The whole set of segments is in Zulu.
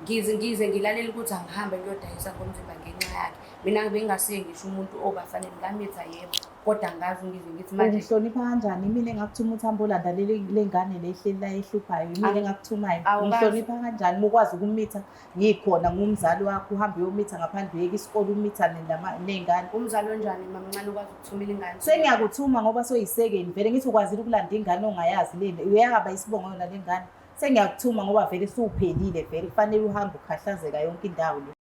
Ngize ngilalele ukuthi angihambe ngiyodayisa ngomzimba ngenxa yakhe. Mina bengingasiye ngisho umuntu obafanele ngamitha yebo, kodwa angazi ngize ngithi manje Ungihlonipha kanjani? Imina engakuthuma ukuthi hambe olanda leli le ngane le ehleli la ehluphayo. Imina engakuthumayo. Ungihlonipha kanjani uma ukwazi ukumitha ngikhona ngumzali wakho uhambe uyomitha ngaphandle uyeke isikole umithane ney'ngane. Umzali onjani mamncane ukwazi ukuthumela ingane? Sengiyakuthuma ngoba soyisekeni vele ngithi ukwazile ukulanda ingane ongayazi lena. Uyahamba isibongo yona le ngane. Sengiyakuthuma ngoba vele suwuphelile vele kufanele uhambe ukhahlazeka yonke indawo le.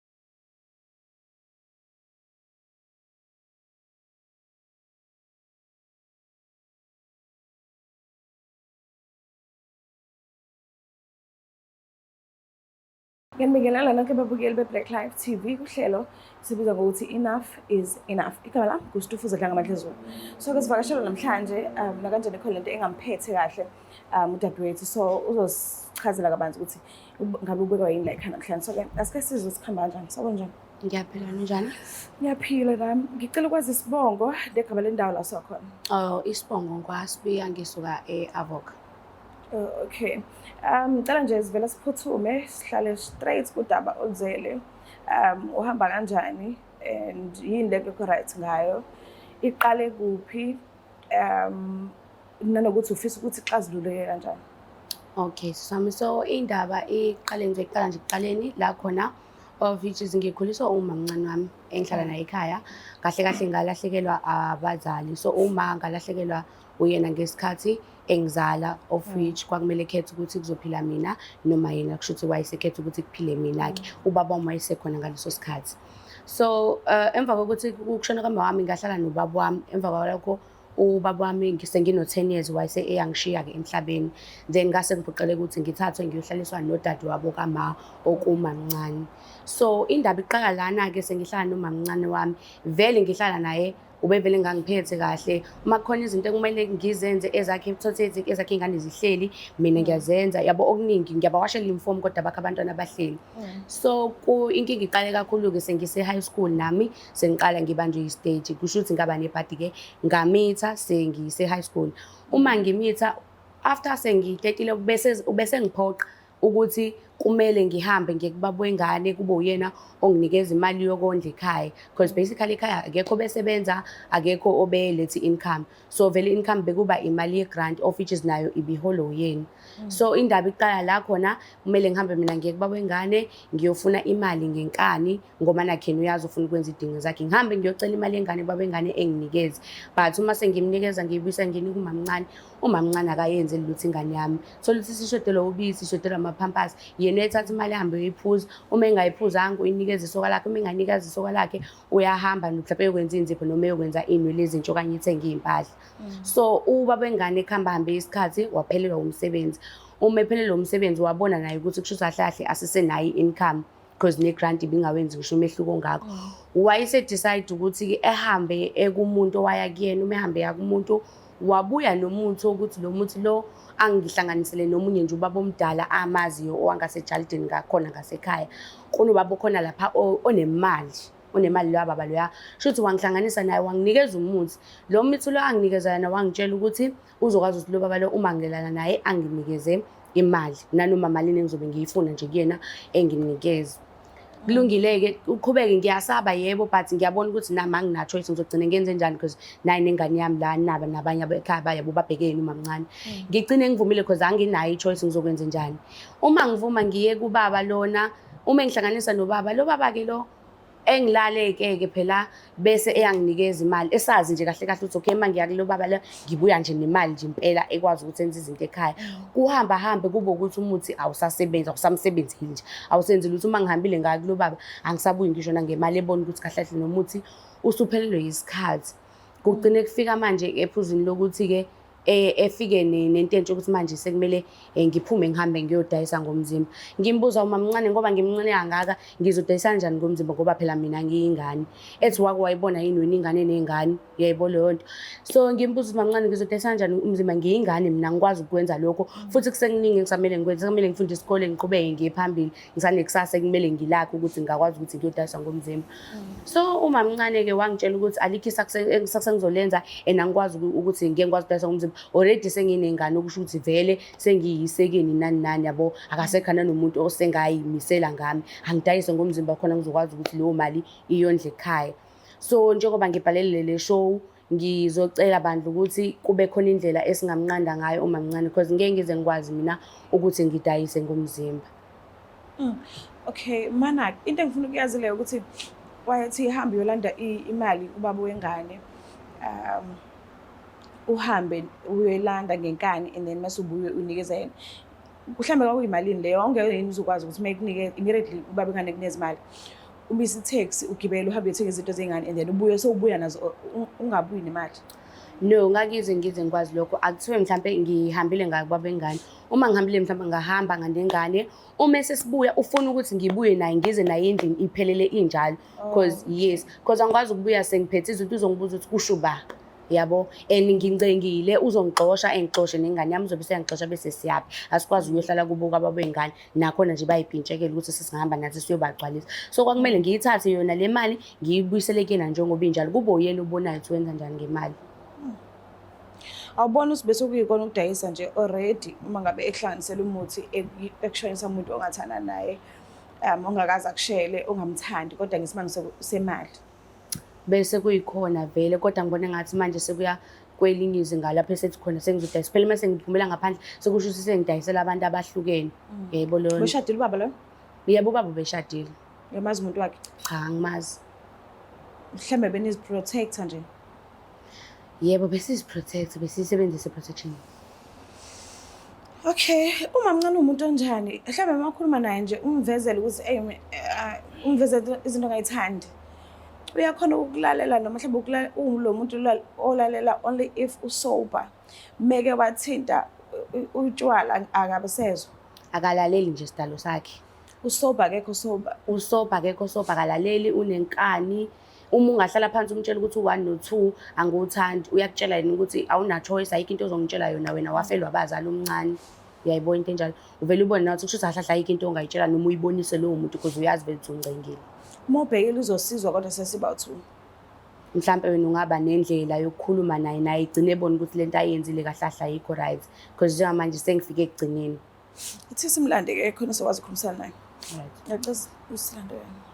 Ngiyanibingelela nonke babukeli be-Black Life TV kuhlelo sibiza ngokuthi Enough is Enough. Igama lami nguStufuza Dlangamadlezulu. So ke sivakashela namhlanje nakanjani khona lento engamphethe kahle udadewethu. So uzosichazela kabanzi ukuthi ngabe ubekwa yini la ekhaya namhlanje. So ke asike sizwe sikhamba kanjani. Sawubona njani? Ngiyaphila ninjani? Ngiyaphila nami. Ngicela ukwazi isibongo negama lendawo la usuka khona. Oh, isibongo ngwasibiya ngisuka e-Avoca. Oh, okay. Ngicela nje sivele siphuthume sihlale straight kudaba oluzele. Uhamba kanjani and yini le ekho right ngayo? Iqale kuphi? Nanokuthi ufisa ukuthi ixazululeke kanjani? Okay, sami so indaba iqale ngizoyiqala nje ekuqaleni la khona of which is ngikhuliswa umamncane wami engihlala naye ekhaya. Kahle kahle ngalahlekelwa abazali. So uma ngalahlekelwa uyena ngesikhathi engizala of which kwakumele khethe ukuthi kuzophila mina noma yena, kusho ukuthi wayesekhetha ukuthi kuphile mina-ke. Ubaba wami wayesekhona ngaleso sikhathi. So emva kokuthi ukushona kwama wami ngahlala nobaba wami. Emva kwalokho ubaba wami sengino-10 years wayese eyangishiya-ke emhlabeni. Then ngase ngiphoqeleka ukuthi ngithathwe ngiyohlaliswa nodadewabo kama okumamncane. So indaba iqala lana-ke sengihlala nomamncane wami. Vele ngihlala naye ubevele ngangiphethe kahle. Uma kukhona izinto ekumele ngizenze ezakhe thothe ezakhe iy'ngane zihleli, mina ngiyazenza. Yabo okuningi ngiyabawashela iyunifomu kodwa bakhe abantwana bahleli. So inkinga iqale kakhulu-ke sengise-high school nami sengiqala ngibanjwe i-stage. Kusho ukuthi ngaba nebhadi-ke ngamitha sengise-high school. Uma ngimitha after sengitetile bese ngiphoqa ukuthi kumele ngihambe ngiye kubaba wengane kube uyena onginikeza imali yokondla ekhaya, because basically ekhaya akekho obesebenza, akekho obeletha i-income. So vele i-income bekuba imali ye-grant of which is nayo ibiholo uyena. So indaba iqala la khona kumele ngihambe mina ngiye kubaba wengane ngiyofuna imali ngenkani ngoba nakhe yena uyazi ufuna ukwenza idingo zakhe. Ngihambe ngiyocela imali yengane kubaba wengane enginikeze, but uma sengimnikeza ngiyibuyisa nginika umamncane, umamncane akayenzi lutho ingane yami. Thola ukuthi sishodelwa ubisi, sishodelwa amaphampasi, yena uyayithatha imali ahambe uyoyiphuza. Uma engayiphuzanga uyinikeza isoka lakhe, uma enganikeza isoka lakhe uyahamba mhlawumbe eyokwenza iy'nzipho noma eyokwenza iy'nwele ezintsha okanye ethenge iy'mpahla. So ubaba wengane ekuhamba hambe isikhathi waphelelwa umsebenzi. Uma ephelelwa umsebenzi wabona naye ukuthi kusho ukuthi kahle kahle asisenayo i-income, because ne-grant ibingawenzi ngisho umehluko ongako. Wayese-decide ukuthi ehambe ekumuntu owaya kuyena. Uma ehambe eya kumuntu wabuya nomuthi wokuthi lo muthi lo angihlanganisele nomunye nje ubaba omdala amaziyo owangasejalidini ngakhona ngasekhaya. Kunobaba okhona lapha onemali, onemali loya baba loya. Shuthi wangihlanganisa naye wanginikeza umuthi. Lo muthi lo anginikeza yena wangitshela ukuthi uzokwazi ukuthi lo baba lo uma ngilelana naye anginikeze imali nanoma malini engizobe ngiyifuna nje kuyena enginikeze. Kulungile-ke uqhubeke, ngiyasaba yebo, but ngiyabona ukuthi nami angina-choice, ngizogcina ngenze njani because nayi nengane yami la naba nabanye ekhaya bayabo babheke yena umamncane. Ngigcine ngivumile because anginayo i-choice, ngizokwenze njani. Uma ngivuma ngiye kubaba lona, uma engihlanganisa nobaba, lo baba-ke lo engilale-ke ke phela bese eyanginikeza imali esazi nje kahle kahle ukuthi okay uma ngiya kulo baba la ngibuya nje nemali nje impela ekwazi ukuthi enze izinto ekhaya. Kuhamba hambe kube ukuthi umuthi awusasebenzi, awusamsebenzeli nje, awusenzi lutho. Uma ngihambile ngaya kulo baba angisabuyi ngisho nangemali, ebona ukuthi kahle kahle nomuthi usuphelelwe yisikhathi. Kugcine kufika manje ephuzini lokuthi-ke efike nento entsha ukuthi manje sekumele ngiphume ngihambe ngiyodayisa ngomzimba. Ngimbuza umamncane ngoba ngimncane kangaka ngizodayisa kanjani ngomzimba ngoba phela mina ngiyingane. Ethi wake wayibona yini wena ingane nengane, uyayibona leyo nto. So ngimbuza ukuthi mamncane ngizodayisa kanjani umzimba, ngiyingane mina ngikwazi ukwenza lokho futhi kusekuningi engisamele ngikwenze, kusamele ngifunde isikole ngiqhubeke ngiye phambili, ngisanekusasa ekumele ngilakhe ukuthi ngingakwazi ukuthi ngiyodayisa ngomzimba. So umamncane-ke wangitshela ukuthi alikho isakusasa engizolenza and angikwazi ukuthi ngeke ngikwazi ukudayisa ngomzimba. Already senginengane, okusho ukuthi vele sengiyisekeni nani nani, yabo. Akasekho nanomuntu osengayimisela ngami, angidayise ngomzimba khona ngizokwazi ukuthi leyo mali iyondle ekhaya. So njengoba ngibhalele le show, ngizocela bandla ukuthi kube khona indlela esingamnqanda ngayo umamncane, because ngeke ngize ngikwazi mina ukuthi ngidayise ngomzimba. Okay, mana into engifuna ukuyazi leyo ukuthi wayethi ihambe uyolanda imali ubaba wengane. Uhambe uyoyilanda ngenkani and then mase ubuye unikeza yena. Mhlambe kwakuyimalini leyo? Awungeke yini uzokwazi ukuthi mayekunike immediately ubaba wengane kunikeza imali, umise i-taxi, ugibele, uhambe uyothenga izinto zey'ngane and then ubuye sewubuya nazo, ungabuyi nemali? No, ngakize ngize ngikwazi lokho. Akuthiwe mhlampe ngihambile ngakubaba wengane. Uma ngihambile mhlampe ngahamba nganengane, uma sesibuya ufuna ukuthi ngibuye naye, ngize naye endlini iphelele injalo. Cause yes, cause angikwazi ukubuya sengiphethe izinto, uzongibuza ukuthi kusho ba, yabo. And ngincengile, uzongixosha, engixoshe nengane yami, uzobe seyangixosha bese siyaphi? Asikwazi ukuyohlala kubo kwababa wengane, nakhona nje bayipintshekela ukuthi sesingahamba nathi siyobagcwalisa. So kwakumele ngiyithathe yona le mali ngiyibuyisele kuyena njengoba injalo, kube uyena obonayo ukuthi wenza njani ngemali. Awubona ukuthi bese kuyikona ukudayisa nje already uma ngabe ehlanganisela umuthi ekushonisa umuntu ongathanda naye, ongakaze akushele, ongamthandi, kodwa ngesimanga semali? Bese kuyikhona vele, kodwa ngibona ngathi manje sekuya kwelinye izinga lapho esethi khona sengizodayisa. Phela uma sengiphumela ngaphandle sekusho ukuthi sengidayisela abantu abahlukene. Yebo, leyo. Beshadile ubaba lo? Yebo, ubaba ubeshadile. Uyamazi umuntu wakhe? Cha, angimazi. Mhlawumbe beniziprotector nje? Yebo, besiziprotect, besiyisebenzise protection. Okay, uma mncane umuntu onjani? Mhlawumbe uma ukhuluma naye nje umvezele ukuthi ey, umvezele izinto ongayithandi. Uyakhona ukulalela noma mhlawumbe ulo muntu olalela only if usober? Meke wathinta utshwala akabe sezwa. Akalaleli nje sidalo sakhe. Usober akekho sober. Usober akekho sober, akalaleli, unenkani. Uma ungahlala phansi umtshela ukuthi u-1 no-2 angiwuthandi, uyakutshela yena ukuthi awuna choice, ayikho into ozongitshela yona, wena wafelwa abazali omncane. Uyayibona into enjalo? Uvele ubone nawe ukuthi kusho ukuthi kahle ayikho into ongayitshela noma uyibonise lowo muntu, because uyazi vele ukuthi ungcengile. Uma ubhekile uzosizwa kodwa sesiba 2. Mhlampe wena ungaba nendlela yokukhuluma naye, naye igcine ebona ukuthi lento ayenzile kahle kahle ayikho right, because njengamanje sengifike ekugcineni. Ithi simlande ke khona sokwazi ukukhulumisana naye. Right. Ngiyacela usilande wena.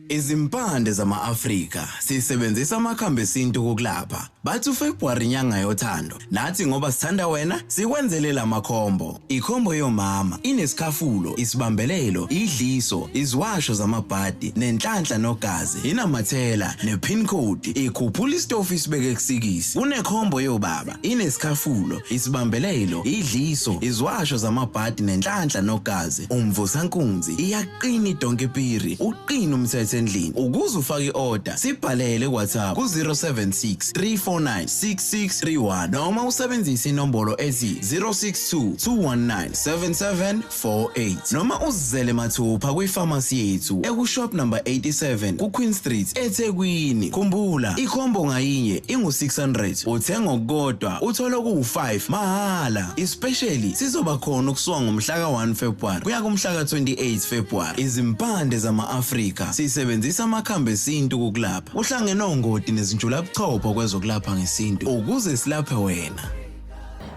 Izimpande zama-Afrika sisebenzisa amakhambi esintu ukulapha. Bathi uFebruary inyanga yothando. Nathi ngoba sithanda wena sikwenzele lamakhombo. Ikhombo yomama inesikhafulo, isibambelelo, idliso, iziwasho zamabhadi, nenhlanhla nogazi, inamathela nepin code, ikhuphula isitofu isibeke kusikisi. Kunekhombo yobaba inesikhafulo, isibambelelo, idliso, iziwasho zamabhadi nenhlanhla nogazi, umvusankunzi, iyaqina idonke piri, uqina umthetho endlini. Ukuze ufake i-order, sibhalele ku-WhatsApp ku-076 349 6631 noma usebenzise inombolo ethi 062 219 7748 noma uzizele mathupha kwifamasi yethu ekushop number 87 ku-Queen Street eThekwini. Khumbula, ikhombo ngayinye ingu-600, uthenga okukodwa uthola okuwu-5 mahhala. Especially sizoba khona ukusuka ngomhla ka-1 February kuya kumhla ka-28 February. Izimpande zama-Afrika sisebenzisa amakhambi esintu kukulapha. Uhlangene ongoti nezinjulabuchopho kwezokulapha ngesintu ukuze silaphe wena.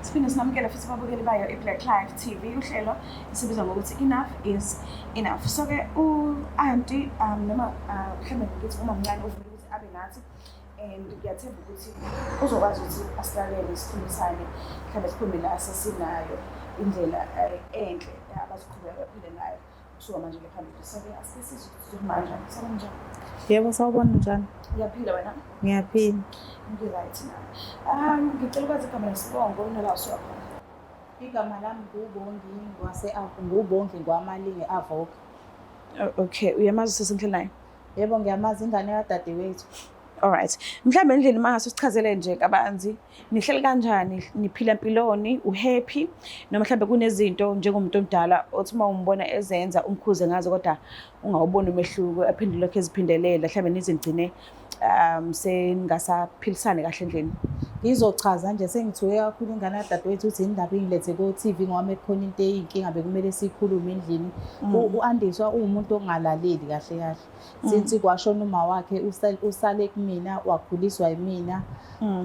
Siphinde sinamukele futhi ababukeli bayo i-Black Life TV, uhlelo esibiza ngokuthi Enough is Enough. So ke u-auntie noma mhlawumbe ngithi umamncane uvule ukuthi abe nathi, and ngiyathemba ukuthi uzokwazi ukuthi asilalele, sikhulumisane, mhlawumbe siphume la sesinayo indlela enhle abazoqhubeka baphile ngayo kusuka manje kuya phambili. So ke asike sizwe ukuthi uzohamba kanjani. Sawubona, njani? Yebo, sawubona, njani? Ngiyaphila, wena? Ngiyaphila. Ngi-right nami. Ngicela ukwazi igama nesibongo nala usuka khona. Igama lami nguBongi, ngwase nguBongi ngwamalinge Avoca. Oh, okay, uyamazi usisi naye? Yebo, ngiyamazi, ingane kadadewethu. Alright. Mhlawumbe endlini mangase usichazele nje kabanzi, nihleli kanjani, niphila empiloni, uhappy noma mhlawumbe kunezinto njengomuntu omdala othi uma umbona ezenza umkhuze ngazo kodwa ungawuboni umehluko, aphinde lokho eziphindelela, mhlawumbe nize nigcine Seningasaphilisani kahle endlini. Ngizochaza nje, sengithuke kakhulu ingane kadadewethu ukuthi indaba ingilethe ko-TV ngoba mekukhona into eyinkinga bekumele siyikhulume endlini. U-Andiswa uwumuntu ongalaleli kahle kahle. Since kwashona uma wakhe usale kumina, wakhuliswa yimina,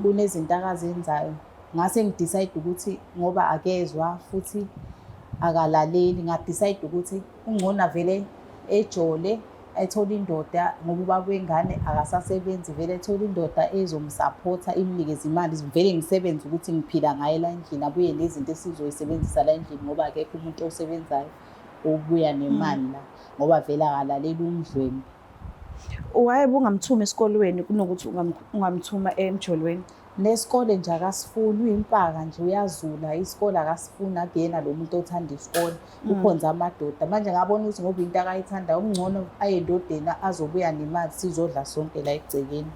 kunezinto akazenzayo. Ngase ngi-decide ukuthi ngoba akezwa futhi akalaleli, nga-decide ukuthi ungcono avele ejole, ethole indoda, ngoba ubaba wengane akasasebenzi vele, ethole indoda ezomsaphotha, imnikeze imali, vele ngisebenze ukuthi ngiphila ngaye la endlini, abuye nezinto esizoyisebenzisa la endlini, ngoba akekho umuntu osebenzayo obuya nemali la, ngoba vele akalaleli, umdlwembe. Why bungamthumi esikolweni kunokuthi ungamthuma emjolweni? Nesikole nje akasifuni, uyimpaka nje, uyazula, isikole akasifuni, akuyena lo muntu othanda isikole, ukhonza amadoda. Manje ngabona ukuthi ngoba into akayithandayo, okungcono aye endodeni azobuya nemali, sizodla sonke la egcekeni.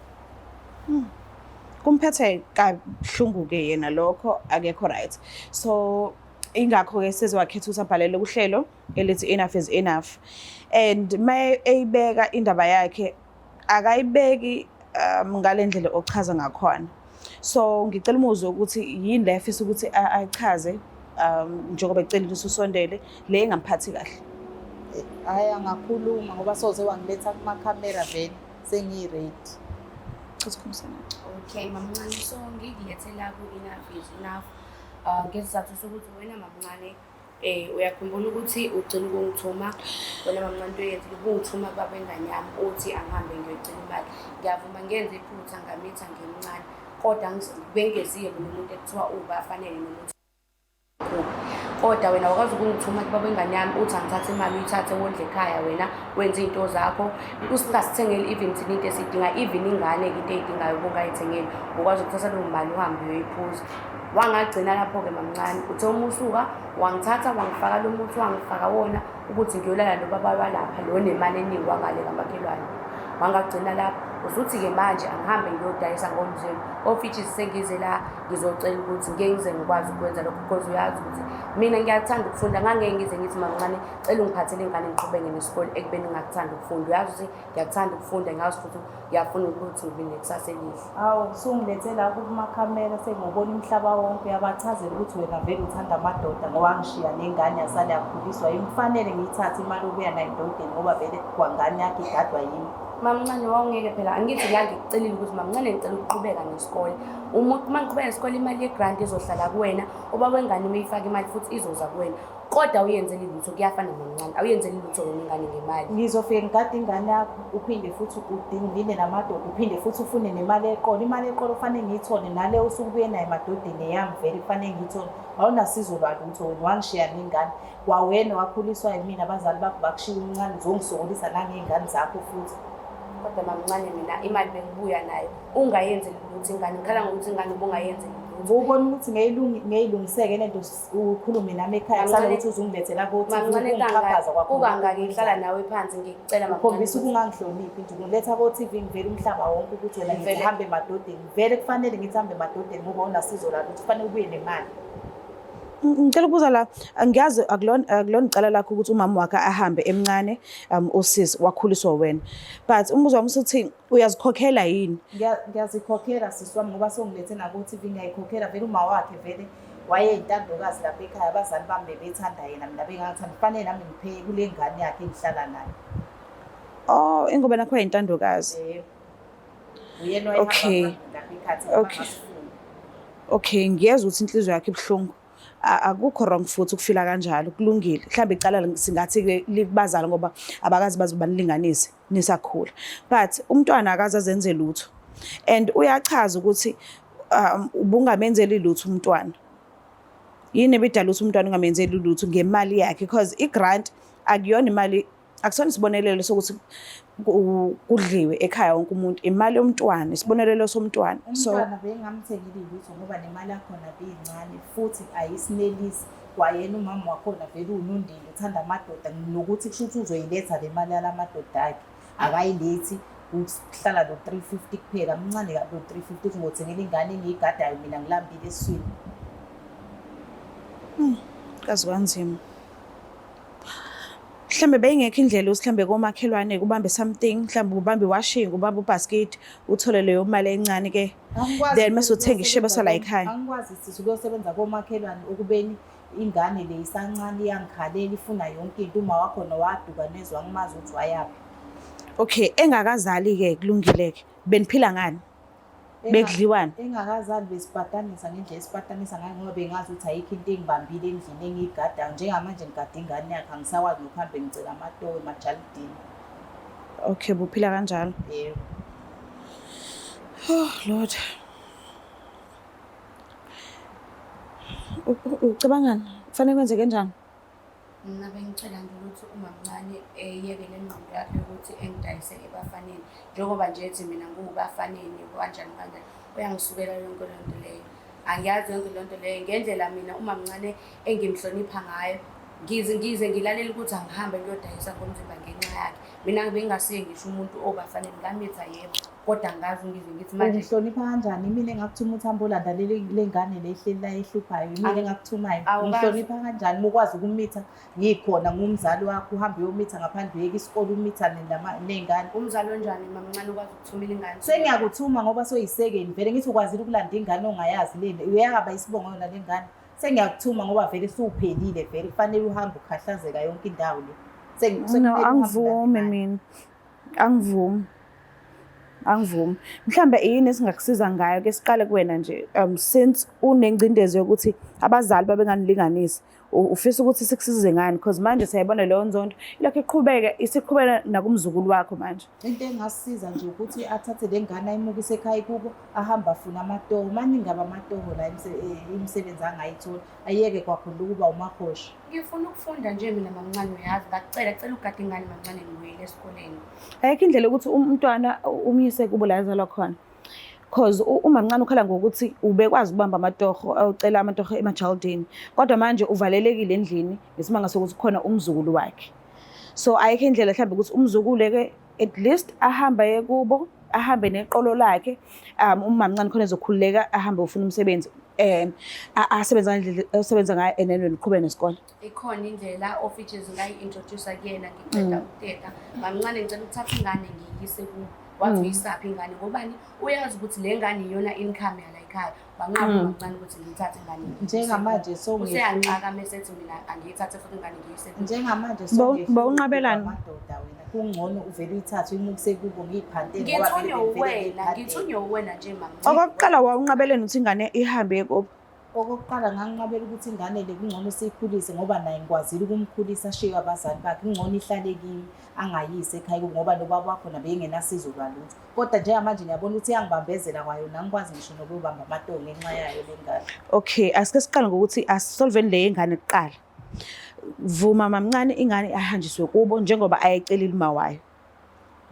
Kumphethe kabuhlungu-ke yena lokho, akekho right. So ingakho-ke sezowakhetha ukuthi abhalele kuhlelo elithi Enough is Enough. And ma eyibeka indaba yakhe, akayibeki ngale ndlela ochaza ngakhona. So ngicela umuzwe ukuthi yini le afisa ukuthi ayichaze, njengoba ecela ukuthi usondele le engamphathi kahle. Hhayi, angakhuluma ngoba soze wangiletha kumakhamera, vele sengiyi-ready. Sikhulumisana. Okay, mamncane, so ngikulethela ku-Enough is Enough ngesizathu sokuthi wena mamncane, uyakhumbula ukuthi ugcina ukungithuma wena mamncane, into eyenzile ubungithuma kubaba engane yami, uthi angihambe ngiyocela imali. Ngiyavuma, ngenze iphutha, ngamitha ngimncane, kodwa bengeziye mina umuntu ekuthiwa ubafanele nomuthi, kodwa wena wakwazi ukungithuma kubaba ingane yami, uthi angithathe imali, uyithathe wondle ekhaya, wena wenze iy'nto zakho, usingasithengeli even thina into esiyidinga, even ingane-ke into eyidingayo ubungayithengeli, ukwazi ukuthatha leyo mali uhambe uyoyiphuza. Wangagcina lapho-ke mamncane, uthe uma usuka wangithatha wangifaka lo muthi, wangifaka wona ukuthi ngiyolala nobaba walapha lo nemali eningi wangale kamakhelwane. Wangagcina lapho, usuthi-ke manje angihambe ngiyodayisa ngomzimba, of which is sengize la ngizocela ukuthi ngeke ngize ngikwazi ukwenza lokho, because uyazi ukuthi mina ngiyathanda ukufunda. Ngangeke ngize ngithi mamncane cela ungiphathele ingane ngiqhubeke nesikole ekubeni ngingakuthanda ukufunda. Uyazi ukuthi ngiyakuthanda ukufunda, ngiyazi futhi ngiyafuna ukuthi ngibe nekusasa elihle. Hawu, usungilethe la kumakhamera, sengibona umhlaba wonke, uyabachazela ukuthi wena vele uthanda amadoda, ngoba wangishiya nengane yasale yakhuliswa yimi. Kufanele ngiyithathe imali obuya nayo endodeni, ngoba vele kwangane yakhe igadwa yimi. Mamncane, wawungeke phela, angithi la ngikucelile ukuthi mamncane ngicela ukuqhubeka nesikole. Uma ngiqhubeka nesikole, imali ye-grant izohlala kuwena, uba wengane uma uyifaka imali futhi izoza kuwena, kodwa awuyenzeli lutho. Kuyafana mamncane, awuyenzeli lutho wena ingane ngemali. Ngizofike ngigade ingane yakho, uphinde futhi udingile namadoda, uphinde futhi ufune nemali eqolo. Imali eqolo kufanele ngiyithole, nale osuke ubuye nayo emadodeni eyami, vele kufanele ngiyithole. Awunasizo lwalutho wena, wangishiya nengane. Kwawena wakhuliswa yimina, abazali bakho bakushiya umncane, uzongisokolisa nangey'ngane zakho futhi. Kodwa mamncane, mina imali bengibuya nayo, ungayenzeli lutho ingane. Ngikhala ngokuthi ingane ubungayenzeli lutho. Ubona ukuthi ngeyilungiseke lento, ukhulume nami ekhaya, kusale ukuthi uzungilethela ko-TV. Mamncane, Ukungixhaphaza kwakho. Kukangaki ngihlala nawe phansi ngikucela mamncane? Ukhombisa ukungangihloniphi nje, ungiletha ko-TV, ngivele umhlaba wonke ukuthi wena ngithi hambe emadodeni. Vele kufanele ngithi hambe emadodeni ngoba unasizo lalo ukuthi kufanele ubuye nemali. Ngicela ukubuza la, ngiyazi akulona icala lakho ukuthi umama wakhe ahambe emncane, usisi wakhuliswa wena, but umbuzo wami usuthi uyazikhokhela yini? Ngiyazikhokhela sisi wami, ngoba sewungilethe nako-TV, ngiyayikhokhela vele. Uma wakhe vele wayeyintandokazi lapha ekhaya, abazali bami bebethanda yena, mina bengathanda. Kufanele nami ngipheye kule ngane yakhe engihlala nayo. Oh, ingoba nakho yintandokazi. Yebo, uyena owayehamba phambili lapha ekhaya, thina bangasifuni. Okay, ngiyezwa ukuthi inhliziyo yakho ibuhlungu. Akukho wrong futhi ukufila kanjalo, kulungile. Mhlawumbe icala singathi-ke likubazali ngoba abakazi baze banilinganise nisakhula, but umntwana akaze azenze lutho and uyachaza ukuthi ubungamenzeli lutho umntwana. Yini ebidala ukuthi umntwana ungamenzeli lutho ngemali yakhe? Because i-grant akuyona imali, akusona isibonelelo sokuthi kudliwe ekhaya wonke umuntu, imali yomntwana, isibonelelo somntwana. So Umntwana bengingamthengeli lutho ngoba nemali yakhona beyincane futhi ayisinelisi. Kwayena umama wakhona vele uwunondini, uthanda amadoda, nokuthi kusho ukuthi uzoyiletha le mali yala madoda akhe, akayilethi, kuhlala lo 350 kuphela. Mncane kabi lo 350 ukuthi ngothengela ingane engiyigadayo mina ngilambile esiswini. Kazi kwanzima. Mhlambe beyingekho indlela ukuthi mhlambe komakhelwane kubambe something, mhlambe ubambe iwashing, ubambe ubasket, uthole leyo mali encane ke. Angikwazi Then mase uthenga ukuyosebenza ishebo sala ekhaya. Angikwazi sisi ukuyosebenza komakhelwane ukubeni ingane le isancane iyangikhalela ifuna yonke into uma wakhona waduka nezwa angimazi ukuthi wayaphi. Okay, engakazali ke kulungile ke. Beniphila ngani? Bekudliwani? Engakazali besipatanisa ngendlela esipatanisa ngayo ngoba bengazi ukuthi ayikho into engibambile endlini engiyigadayo. Njengamanje ngigada ingane yakhe angisakwazi nokuhambe ngicela amatoho emajalidini. Okay, buphila kanjalo. Yebo. Oh Lord. Ucabangani? Kufanele kwenzeke kanjani? Mina bengicela nje ukuthi umamncane eyeke le ngqondo yakhe yokuthi engidayise ebafaneni. Njengoba nje ethi mina ngiwubafaneni kanjani kanjani. Uyangisukela yonke leyo nto leyo. Angiyazi yonke leyo nto leyo. Ngendlela mina umamncane engimhlonipha ngayo, ngize ngize ngilalele ukuthi angihambe ngiyodayisa ngomzimba ngenxa yakhe. Mina bengingasiye ngisho umuntu obafaneni, ngamitha yebo, kodwa angikaze ngize ngithi manje Ungihlonipha kanjani? Imina engakuthuma ukuthi hambe olanda le ngane le ehleli la ehluphayo. Imina engakuthumayo. Awukazi. Ungihlonipha kanjani uma ukwazi ukumitha ngikhona ngumzali wakho uhambe uyomitha ngaphandle uyeke isikole umitha ney'ngane. Umzali onjani mamncane ukwazi ukuthumela ingane? Sengiyakuthuma ngoba soyisekeni vele ngithi ukwazile ukulanda ingane ongayazi lena. Uyahamba isibongo yona le ngane. Sengiyakuthuma ngoba vele suwuphelile vele kufanele uhambe ukhahlazeka yonke indawo le. No, Sekumele uhambe angivumi ulanda ingane. mina. Angivumi. Angivumi. Mhlambe yini esingakusiza ngayo ke siqale kuwena nje since unengcindezi yokuthi abazali babenganilinganisi. Ufisa ukuthi sikusize ngani because manje siyayibona leyo nzondo ilokhu iqhubeke isiqhubeka nakumzukulu wakho manje. Into engasiza nje ukuthi athathe le ngane ayimukise ekhaya kubo ahambe afune amatoho. Maningi amatoho la imisebenzi angayithola ayeke kwakhona ukuba umahosha. Ngifuna ukufunda nje mina mamncane uyazi ngakucela cela ugade ingane mamncane ngibuyele esikoleni. Ayikho indlela yokuthi umntwana umyise kubo la azalwa khona. Cause umamncane ukhala ngokuthi ubekwazi ukubamba amatoho awucela amatoho emajaldini kodwa manje uvalelekile endlini ngesimanga sokuthi khona umzukulu wakhe. So ayikho indlela mhlawumbe ukuthi umzukulu ke at least ahambe aye kubo ahambe neqolo lakhe umamncane khona ezokhululeka ahambe ufuna umsebenzi asebenza ngendlela osebenza ngayo and then uqhubeke nesikole. Ikhona indlela ofeatures ngayi-introduce kuyena ngiceda ukuteta. Mamncane ngicela ukuthatha ingane ngiyise kubo. Wathi uyisaphi ingane ngobani uyazi ukuthi le ngane iyona income yala ekhaya. Wanqaba mamncane ukuthi ngiyithathe ingane. Njengamanje useyanxaka mese ethi mina angiyithathe futhi ingane ngiyise kubo. Njengamanje Bowunqabelani? amadoda wena kungcono uvele uyithathe uyimukise kubo ngiyiphantele ngoba vele Ngithunywe bengivele uwena, ngiyiphandele. ngithunywe uwena nje mamncane. Okokuqala wawunqabeleni ukuthi ingane ihambe kubo. Okokuqala nganginqabela ukuthi ingane le kungcono siyikhulise ngoba naye ngikwazile ukumkhulisa ashiye abazali bakhe kungcono ihlale kimi angayisi ekhaya kubo ngoba lo baba wakhona bengenasizo lwalutho. Kodwa njengamanje ngiyabona ukuthi iyangibambezela kwayona angikwazi ngisho nokuyobamba amatoho ngenxa yayo le ngane. Okay, asike siqale ngokuthi asisolveni le ngane kuqala. Vuma mamncane ingane ahanjiswe kubo njengoba ayecelile uma wayo.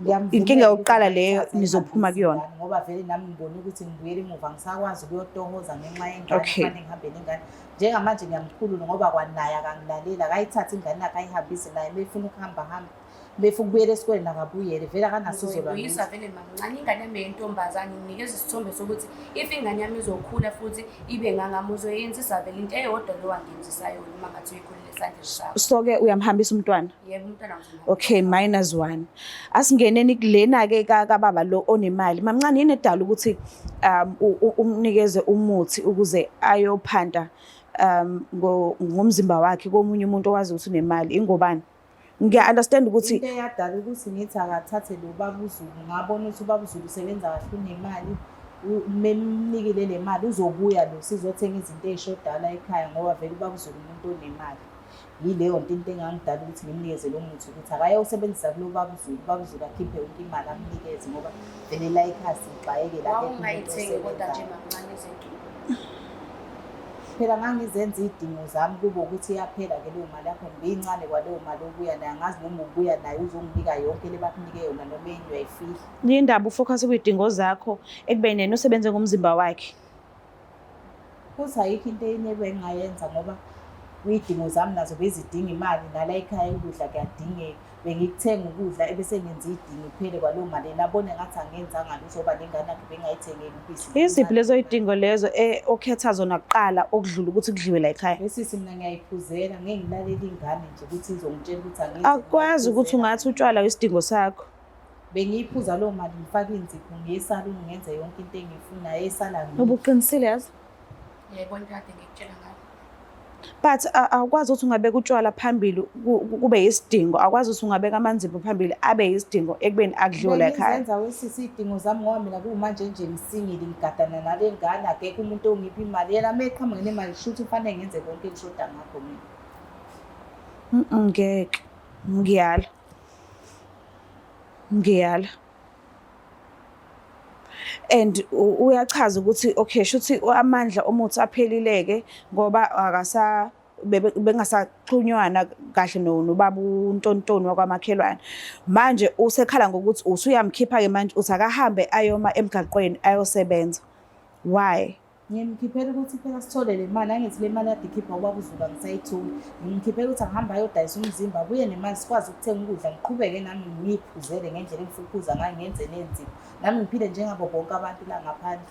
Ngiyamvumela Inkinga yokuqala ukuthi leyo ayithathe nizophuma ayihambise kuyona. ingane, ngoba vele nami ngibona ukuthi ngibuyele emuva ngisakwazi ukuyotohoza ngenxa yengane Okay. kufanele ngihambe nengane. Njengamanje ngiyamkhulula ngoba kwanaye akangilalela akayithathe ingane yakhe ayihambise naye uma efuna ukuhamba hambe. Uma efuna ukubuyela esikoleni akabuyele vele akanasizo lwalutho. Ngizoyibuyisa vele mamncane ingane yami yentombazane nginikeza isithombe sokuthi if ingane yami izokhula futhi ibe ngangami uzoyenzisa vele into eyodwa lo wangenzisa yona uma ngathi uyikhulile esandleni sakho. So ke uyamhambisa umntwana. Yebo umntwana ngizomhambisa. Okay, -1. Asingeneni kulena ke kababa lo onemali. Mamncane yini edala ukuthi umnikeze umuthi ukuze ayophanta ngomzimba wakhe komunye umuntu owazi ukuthi unemali ingobani? Ngiya understand ukuthi into eyadala ukuthi ngithi akathathe lo baba uZulu ngabona ukuthi ubaba uZulu usebenza kahle unemali memnikile le mali uzobuya lo sizothenga izinto ey'shodayo la ekhaya ngoba vele ubaba uZulu umuntu onemali. Yileyo nto into engangidala ukuthi ngimnikeze lo muthi ukuthi akayowusebenzisa kulo baba uZulu, ubaba uZulu akhiphe yonke imali amnikeze ngoba vele la ekhaya sixakekile akekho umuntu Wawungayithengi kodwa nje osebenzayo. mamncane izinto. Phela ngangizenza iy'dingo zami kube ukuthi iyaphela ke leyo mali yakho ngibeyincane kwaleyo mali obuya nayo angazi noma ubuya nayo uzonginika yonke le bakunike yona noma enye uyayifihla. Yindaba ufocus kwiy'dingo zakho ekubeni yena usebenze ngomzimba wakhe. Futhi ayikho into enye ebengingayenza ngoba iy'dingo zami nazo bezidinga imali nala ekhaya ukudla kuyadingeka. Bengikuthenga ukudla ebese ngenza idingo kuphele kwaleyo mali, yena abone ngathi angenzanga lutho ngoba nengane yakhe bengayithengeli ubisi. Yiziphi lezo yidingo lezo okhetha zona kuqala okudlula ukuthi kudliwe la ekhaya? Wesisi mina ngiyayiphuzela, ngeke ngilalele ingane nje ukuthi izongitshela ukuthi angenze. Akukwazi ukuthi ungathi utshwala isidingo sakho. Bengiyiphuza leyo mali ngifake inzipho ngiye esaluni ngenze yonke into engiyifunayo esala ngidle. Ubuqinisile yazi. Uyayibona into kade ngikutshela ngayo. But awukwazi ukuthi ungabeka utshwala phambili kube yisidingo. Awukwazi ukuthi ungabeka amanzipho phambili abe yisidingo ekubeni akudliwe la ekhaya. Bengizenza wesisi iy'dingo zami ngoba mina kumanje nje ngisingile ngigadana nale ngane akekho umuntu ongipha imali. Yena uma eqhamuka nemali shuthi kufanele ngenze konke engishoda ngakho mina. Ngeke. Ngiyala. Ngiyala. And uyachaza ukuthi okay shuthi amandla omuthi aphelileke ngoba akasa bengasaxhunywana kahle nobaba uNtontoni wakwamakhelwane. Manje usekhala ngokuthi usuyamkhipha-ke manje uthi akahambe ayoma emgaqweni ayosebenza. Why? Ngimkhiphela ukuthi phela sithole le mali, angithi le mali kade ikhipha ubaba uZulu angisayitholi. Ngimkhiphela ukuthi angihambe ayodayisa umzimba abuye nemali sikwazi ukuthenga ukudla ngiqhubeke nami ngiyiphuzele ngendlela engifuna ukuphuza ngayo ngenze nenzipho. Nami ngiphile njengabo bonke abantu la ngaphandle.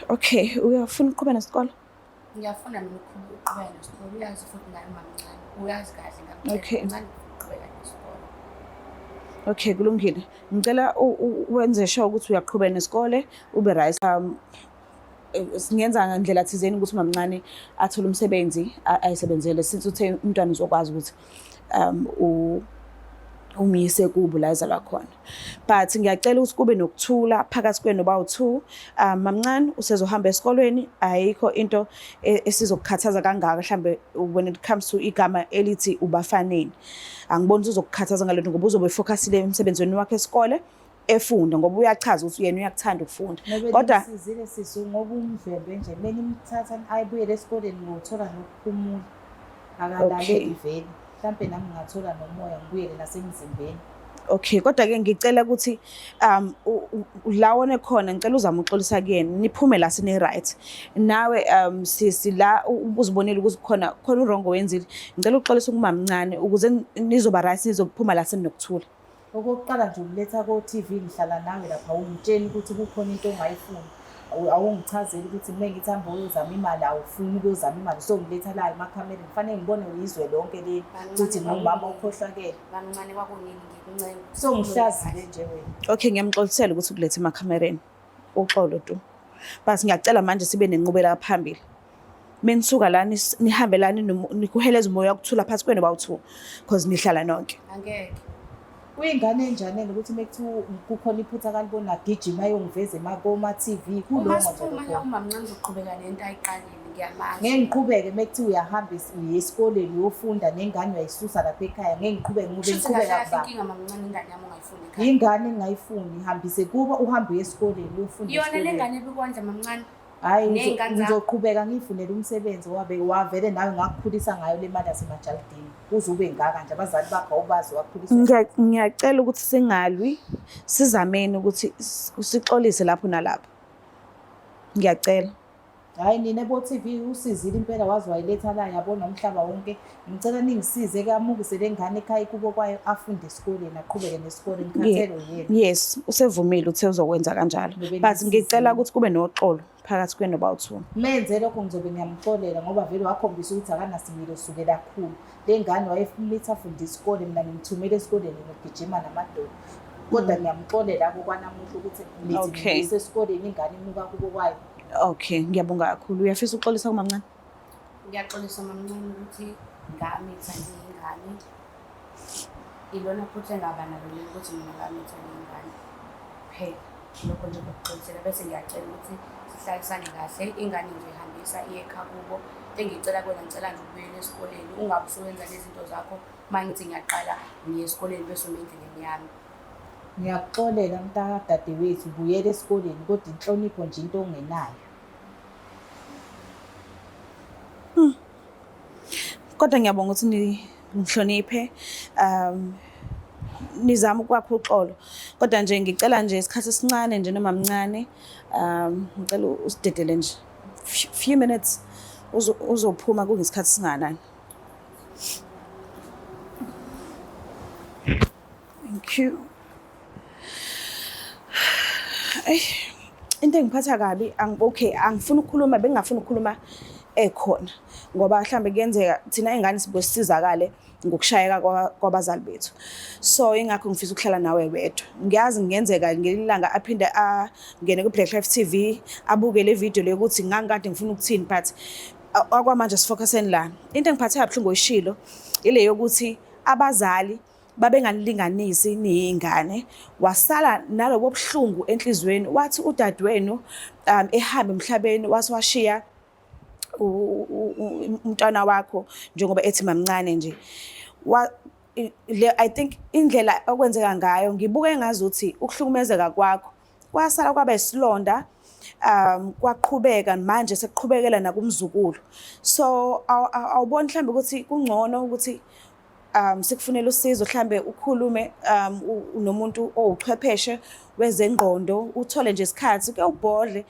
Okay, uyafuna ukuqhubeka nesikole? Ngiyafuna mina ukuqhubeka nesikole, uyazi futhi naye umamncane, uyazi kahle ngamtshela. Okay. Mncane ukuqhubeka nesikole. Okay, kulungile. Ngicela wenze sure ukuthi uyaqhubeka nesikole, ube right. Singenza ngandlela thizeni ukuthi umamncane athole umsebenzi ayisebenzele since uthe umntwana uzokwazi ukuthi umyise kubo la ezalwa khona. But ngiyacela ukuthi kube nokuthula phakathi kwenu bawu-two. Mamncane usezohamba esikolweni, ayikho into esizokukhathaza kangaka mhlambe when it comes to igama elithi ubafaneni. Angiboni ukuthi uzokukhathaza ngalento ngoba uzobe efocusile emsebenzini wakhe esikole efunda ngoba uyachaza ukuthi yena uyakuthanda ukufunda. Kodwa nisizile sisi ngoba umdlwembe nje kumele nimthatha ayibuyele esikoleni ngothola nokuphumula. Akalaleli vele. Mhlampe nami ngingathola nomoya ngibuyele nasemzimbeni. Okay, kodwa ke ngicela ukuthi la wone khona ngicela uzame uxolisa kuyena niphume la sine right. Nawe sisi la uzibonile ukuthi khona khona urongo wenzile. Ngicela uxolise kumamncane ukuze nizoba right nizophuma la seninokuthula. Okokuqala nje ukuletha ko-TV ngihlala nawe lapha awungitsheli ukuthi kukhona into ongayifuni. Awungichazeli ukuthi mina ngithi hamba uyozama imali awufuni ukuyozama imali so ngiletha la emakhamereni kufanele ngibone uyizwe lonke leli ukuthi ngumama okhohlakele. Mamncane kwakunini ngikuncenga. So ngihlazile nje wena. Okay, ngiyamxolisela ukuthi ukulethe emakhamereni. Uxolo tu. But ngiyacela manje sibe nenqubela phambili. Menisuka la nihambe la nikuheleza umoya wokuthula phakathi kwenu bawu-two because nihlala nonke. Angeke. Uyingane enjani ukuthi mekuthiwa kukhona iphutha akalibona agijima ayongiveza koma-TV Uma kulongo nje siphuma la lokho. umamncane uzoqhubeka nento ayiqalile ngiyamazi. Ngeke ngiqhubeke mekuthiwa uyahamba uye esikoleni uyofunda nengane uyayisusa lapha ekhaya ngeke ngiqhubeke ngoba Kushuthi kahle ngiqhubeka kahle kubaba. inkinga mamncane ingane yami ungayifuni ekhaya. Ingane engingayifuni ihambise kubo uhambe uye esikoleni uyofunda Yona le esikoleni. ngane ebikondla mamncane. Hhayi Ney'ngane zakho. ngizoqhubeka ngiyifunele umsebenzi wabe wavele nawe ngakukhulisa ngayo le mali yasemajalidini uze ube ngaka nje abazali bakho awubazi wakhuliswa. Ngiyacela ukuthi singalwi sizameni ukuthi sixolise lapho nalapho. Ngiyacela. Hhayi nina bo-TV usizile impela waze wayiletha la yabona umhlaba wonke. Ngicela ningisize ke amukise le ngane ekhaya kubo kwayo afunde esikoleni aqhubeke nesikole ngikhathele yena. Yes, usevumile uthe uzokwenza kanjalo. Nobe But ngicela nisizile. ukuthi kube noxolo phakathi kwenu bawu-two. Menze lokho ngizobe ngiyamxolela ngoba vele wakhombisa ukuthi akanasimilo sukela kakhulu. Le ngane wayemitha afunde isikole mina ngimthumele esikoleni ngigijima namadoda. Kodwa ngiyamxolela kokwanamuhla ukuthi nithi Okay. ngiyise esikoleni ingane imuka kubo kwayo. Okay, ngiyabonga kakhulu. Uyafisa ukuxolisa kumamncane? Ngiyaxolisa mamncane ukuthi ngamitha ngiyingane. Ilona phutha engaba nalo leli ukuthi mina ngamitha ngiyingane. Kuphela lokho nje ngokuxolisela bese ngiyacela ukuthi sihlalisane kahle ingane ngizoyihambisa iye ekhaya kubo. Into engiyicela kuwena ngicela nje ubuyele esikoleni ungabe usuwenza lezi zinto zakho uma ngithi ngiyaqala ngiye esikoleni bese uma endleleni yami. Ngiyakuxolela mntaka dadewethu ubuyele esikoleni kodwa inhlonipho nje into ongenayo. Kodwa ngiyabonga ukuthi ningihloniphe. Nizame ukwakha uxolo. Kodwa nje ngicela nje isikhathi esincane nje noma mncane. Ngicela usidedele nje few minutes uzophuma kungesikhathi singanani. Thank you. Eyi, into engiphatha kabi okay, angifuni ukukhuluma, bengingafuni ukukhuluma ekhona ngoba mhlambe kuyenzeka thina ingane sibuye sisizakale ngokushayeka kwabazali bethu. So ingakho ngifisa ukuhlala nawe wedwa. Ngiyazi kungenzeka ngelinye ilanga aphinde angene ku-Black Life TV abuke le video le ukuthi ngangikade ngifuna ukuthini, but okwamanje sifocuseni la. Into engiphathe kabuhlungu oyishilo ile yokuthi abazali babenganilinganisi niyingane, wasala nalobo buhlungu enhliziyweni, wathi udadewenu ehamba emhlabeni wase washiya umntwana wakho njengoba ethi mamncane nje. Le I think indlela okwenzeka ngayo ngibuke ngazuthi ukuhlukumezeka kwakho kwasala kwaba isilonda, kwaqhubeka manje sekuqhubekela nakumzukulu. So awuboni mhlambe ukuthi kungcono ukuthi sikufunela usizo, mhlambe ukhulume nomuntu owuchwepheshe wezengqondo, uthole nje isikhathi ke ubhodle,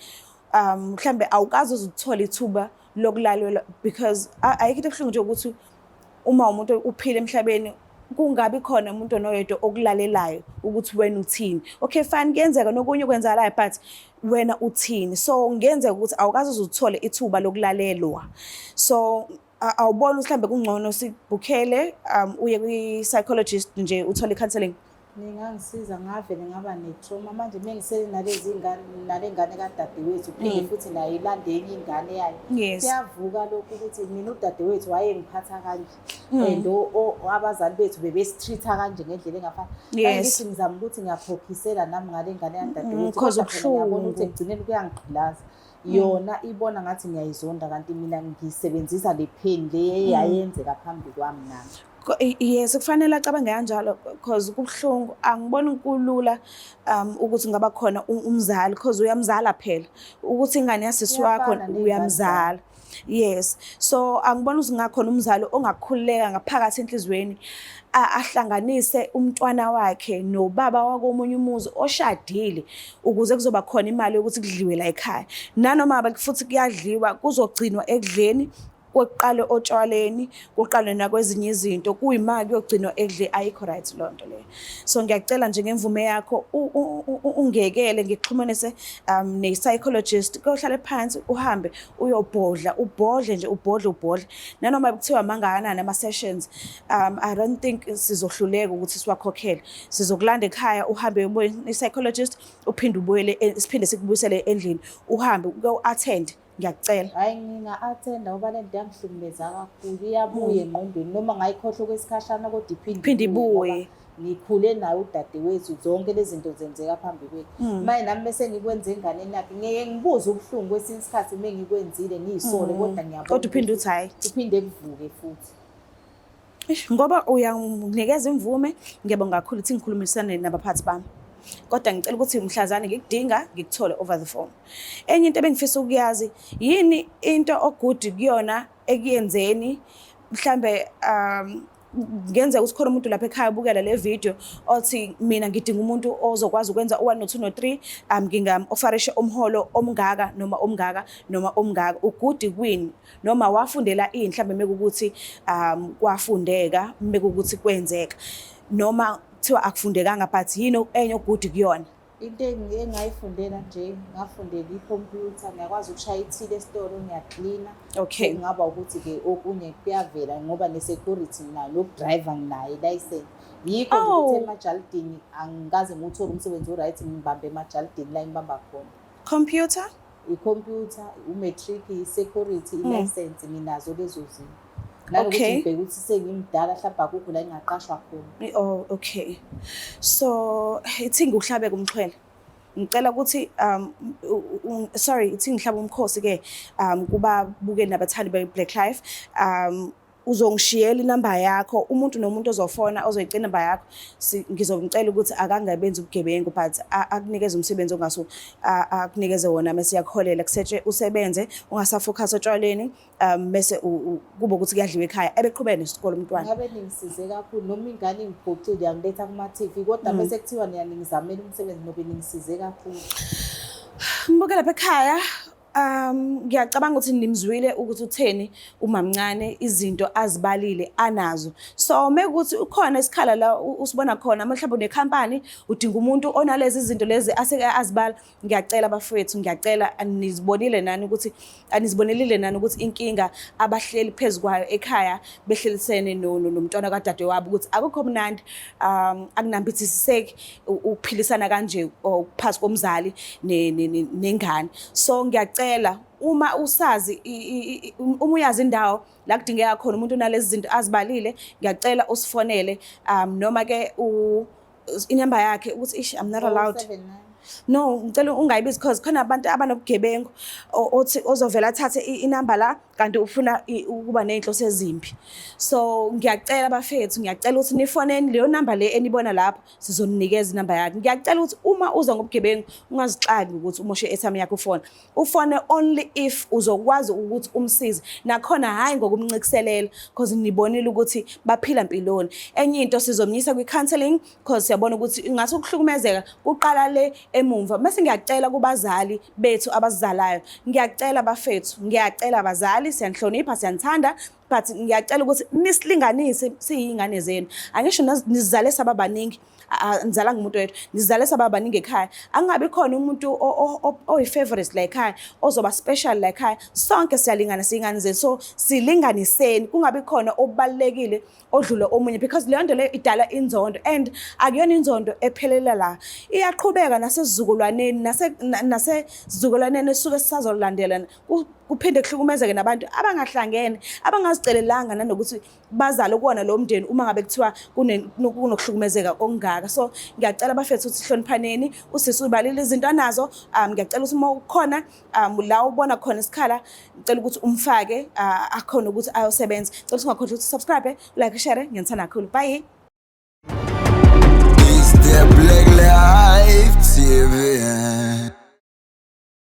mhlambe awukaze uze uthole ithuba lokulalelwa, because ayikho into ebuhlungu nje ukuthi uma umuntu uphila emhlabeni kungabi khona umuntu onoyedwa okulalelayo ukuthi wena uthini. Okay, fine, kuyenzeka nokunye okwenzakalayo, but wena uthini? So kungenzeka ukuthi awukaze uze uthole ithuba lokulalelwa. So awuboni ukuthi mhlambe kungcono sikubhukhele uye kwi-psychologist nje uthole i-counseling? Ningangisiza, ngavele ngaba ne-trauma manje mengisele nalezi ngane, nale ngane kadadewethu, phinde futhi naye ilande enye ingane yayo. Kuyavuka lokhu ukuthi mina udadewethu wayengiphatha kanje and abazali bethu bebesi-treat-a kanje ngendlela engafani. Ngithi ngizama ukuthi ngiyakhokhisela nami ngale ngane kadadewethu, cause kodwa phela ngiyabona ukuthi ubuhlungu. Ekugcineni kuyangigqilaza. Yona ibona ngathi ngiyayizonda, kanti mina ngisebenzisa le pain le eyayenzeka phambi kwami nami. Yes, kufanele acabange kanjalo because kubuhlungu. Angiboni kulula ukuthi ngaba khona umzali, because uyamzala phela ukuthi ingane yasisi wakho. Iyafana ney'ngane. Uyamzala, yes. So angiboni ukuthi ngakhona umzali ongakhululeka ngaphakathi enhliziyweni ahlanganise umntwana wakhe nobaba wakomunye umuzi oshadile ukuze kuzoba khona imali yokuthi kudliwe la ekhaya. Nanoma futhi kuyadliwa, kuzogcinwa ekudleni, kuqale otshwaleni, kuqale nakwezinye izinto, kuyimali kuyogcinwa ekudle. Ayikho right leyo nto leyo. So ngiyacela nje ngemvume yakho ungekele ngikuxhumanise ne-psychologist, kuyohlale phansi, uhambe uyobhodla, ubhodle nje, ubhodle, ubhodle, nanoma kuthiwa mangakanani ama-sessions. I don't think sizohluleka ukuthi siwakhokhele. Sizokulanda ekhaya, uhambe uyobona i-psychologist, uphinde ubuyele, siphinde sikubuyisele endlini, uhambe uyo-attend. Ngiyakucela. Hhayi, nginga-attenda ngoba le nto yangihlukumeza kakhulu, iyabuya engqondweni noma ngayikhohlwa okwesikhashana, kodwa iphinde Iphinde ibuye ibuye. ngoba ngikhule naye udadewethu, zonke lezi zinto zenzeka phambi kwethu. Manje nami bese ngikwenza enganeni yakhe, ngeke ngibuze ubuhlungu kwesinye isikhathi uma ngikwenzile, ngiyisole, kodwa ngiyabona Kodwa uphinde ukuthi uthi hhayi. Kuphinde kuvuke futhi. Eish, ngoba uyanginikeza imvume, ngiyabonga kakhulu ukuthi ngikhulumisane nabaphathi bami, kodwa ngicela ukuthi mhlazane ngikudinga ngikuthole over the phone. Enye into ebengifisa ukuyazi, yini into o-good kuyona ekuyenzeni? Mhlambe kungenzeka ukuthi khona umuntu lapha ekhaya ubukela le video othi mina ngidinga umuntu ozokwazi ukwenza u-1 no-2 no-3, ngingam-offerisha umholo omngaka noma omngaka noma omngaka. U-good kwini noma wafundela ini mhlambe, mekukuthi kwafundeka, mekukuthi kwenzeka, noma kuthiwa akufundekanga, but yini enye o-good kuyona? Into engayifundela nje, ngafundela ikhompyutha, ngiyakwazi ukushaya ithili esitolo, ngiyaklina. Kungaba ukuthi-ke okunye kuyavela ngoba ne-security nginayo, noku-driver nginayo ilayisensi. Yikho nje ukuthi emajalidini angikaze ngiwuthole umsebenzi o-right, ngibambe emajalidini la engibamba khona. Computer? Ikhompyutha, u-matric, i-security, ilayisensi, nginazo lezo zinto. Nanokuthi ngibheke ukuthi sengimdala, mhlawumbe akukho la engingaqashwa khona. Oh, okay. So ithi ngikuhlabe kumxhwele. Ngicela ukuthi sorry, ithi ngihlaba umkhosi ke kubabukeli nabathandi be-Black Life. Uzongishiyela inamba yakho, umuntu nomuntu ozofona ozoyicela inamba yakho, ngizomcela ukuthi akangabenzi ubugebengu, but akunikeze umsebenzi ongaso akunikeze wona, mase yakuholela kusetshe, usebenze ungasafocus otshwaleni, bese kube ukuthi kuyadliwa ekhaya, ebeqhubeka nesikole umntwana. Ngabe ningisize kakhulu noma ingane ingiphoxile yangiletha kuma-TV, kodwa bese kuthiwa niyaningizamela umsebenzi, nobe ningisize kakhulu. Mbuke lapha ekhaya. Ngiyacabanga ukuthi nimzwile ukuthi utheni umamncane, izinto azibalile anazo. So mekuthi ukhona isikhala la usibona khona, mhlawumbe unekhampani, udinga umuntu onalezi zinto lezi aseke azibala, ngiyacela bafowethu, ngiyacela, nizibonile nani ukuthi anizibonelile nani ukuthi inkinga abahleli phezu kwayo ekhaya behlelisene nomntwana kadadewabo, ukuthi akukho mnandi, akunambithisiseki ukuphilisana kanje phakathi komzali nengane. So ngiyacela, uma usazi uma uyazi indawo la kudingeka khona umuntu onalezi zinto azibalile, ngiyacela usifonele, noma ke inamba yakhe ukuthi, ish, I'm not allowed. 079. No, ngicela ungayibizi because khona abantu abanobugebengu othi ozovela athathe inamba la kanti ufuna ukuba ney'nhloso ezimbi. So ngiyacela bafethu, ngiyacela ukuthi nifoneni leyo namba le enibona lapho, sizoninikeza inamba yakhe. Ngiyacela ukuthi uma uza ngobugebengu ungazixaki ukuthi umoshe i-airtime yakho ufone. Ufone only if uzokwazi ukuthi umsize, nakhona hhayi ngokumncikiselela, because nibonile ukuthi baphila mpiloni. Enye into, sizomyisa kwi-counselling because siyabona ukuthi ingase ukuhlukumezeka kuqala le emumva. Bese ngiyacela kubazali bethu abasizalayo, ngiyacela bafethu, ngiyacela abazali, siyanihlonipha, siyanithanda, but ngiyacela ukuthi nisilinganise siyiy'ngane zenu. Angisho nizale saba baningi, nizala ngumuntu oyedwa, nizale saba baningi ekhaya. Angabi khona umuntu oyi-favorite la ekhaya, ozoba special la ekhaya. Sonke siyalingana, siyingane zenu, so silinganiseni, kungabi khona obalulekile odlula omunye, because leyo nto leyo idala inzondo, and akuyona inzondo ephelela la, iyaqhubeka nasesizukulwaneni, nasesizukulwaneni esuke sisazolandela. Kuphinde kuhlukumezeke nabantu abangahlangene, abangazicelelanga nanokuthi bazale kuwona lo mndeni, uma ngabe kuthiwa kunokuhlukumezeka okungaka. So ngiyacela bafethu ukuthi hloniphaneni. Usisi ubalile izinto anazo. Ngiyacela ukuthi uma ukhona la ubona khona isikhala, ngicela ukuthi umfake, akhona ukuthi ayosebenza. Ngicela ukuthi ungakhohlwa ukuthi subscribe, like, share. Ngiyanithanda kakhulu, bye. It's the Black Life TV.